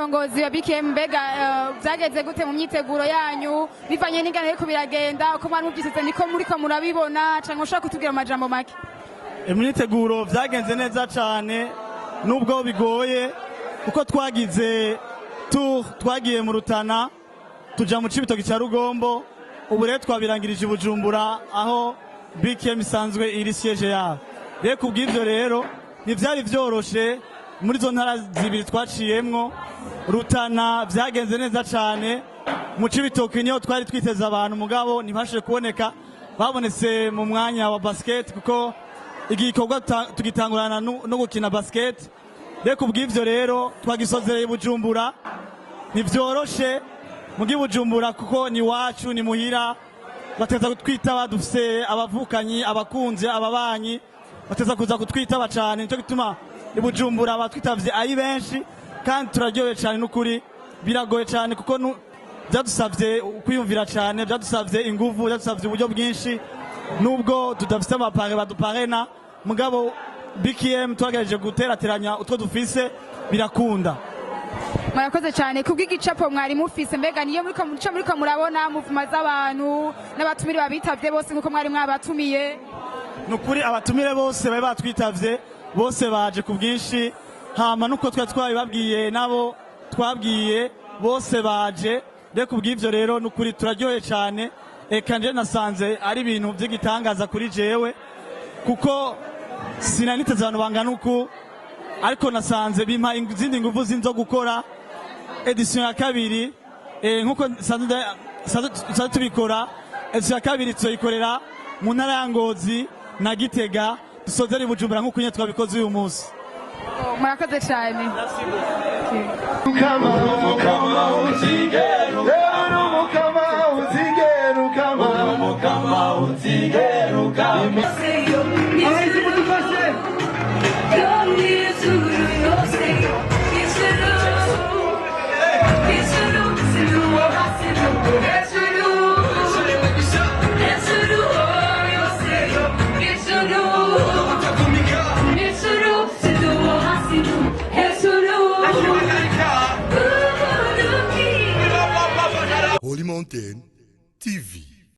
Umurongozi wa BKM, mbega vyageze gute mu myiteguro yanyu, bivanye n'ingano ariko biragenda, uko mwari muvyiteze niko muriko murabibona, canke ushobora kutubwira mu majambo make? Imyiteguro vyagenze neza cane, nubwo bigoye, kuko twagize tour, twagiye mu Rutana, tuja mu Cibitoki ca Rugombo, ubu rero twabirangirije i Bujumbura, aho BKM isanzwe iri, siège yabo. Rero kubw'ivyo rero ntivyari vyoroshe muri izo ntara zibiri twaciyemwo. Rutana vyagenze neza cane, mu Cibitoki niho twari twiteze abantu, mugabo ntibashije kuboneka, babonetse mu mwanya wa basket, kuko igikorwa tugitangurana no gukina basket. Rero kubw'ivyo rero twagisozereye i Bujumbura. Ntivyoroshe mugi Bujumbura, kuko ni wacu, ni muhira, bateza kutwitaba. Dufise abavukanyi, abakunzi, ababanyi, bateza kuza kutwitaba cane. Nico gituma i Bujumbura batwitavye ari benshi, kandi turaryohewe cane. N'ukuri biragoye cane, kuko byadusavye kwiyumvira cane, byadusavye inguvu, byadusavye uburyo bwinshi, nubwo tudafise ama parrain baduparena, mugabo BKM twagerageje guterateranya utwo dufise, birakunda. Murakoze cyane kubw'igicapo mwari mufise. Mbega niyo muriko muco muriko murabona muvuma z'abantu n'abatumire babitavye bose nkuko mwari mwabatumiye? Ni ukuri abatumire bose bari batwitavye, bose baje ku bwinshi. Hama nuko twari twabibabwiye, nabo twabwiye bose baje. Rero kubw'ivyo rero ni ukuri turaryohe cyane. Eka nje nasanze ari ibintu by'igitangaza kuri jewe, kuko sinari niteze abantu bangana uku, ariko nasanze bimpa izindi nguvu zo gukora édition ya kabiri. Nkuko nsanzwe tubikora, édition ya kabiri tuzoyikorera mu ntara ya Ngozi na Gitega, dusozere i Bujumbura nk'uko nyine twabikoze uyu munsi. Murakoze cyane. Umukama uzigera, umukama uzigera ukama, umukama uzigera ukama. Abahizi, mudufashe. Holy Mountain TV.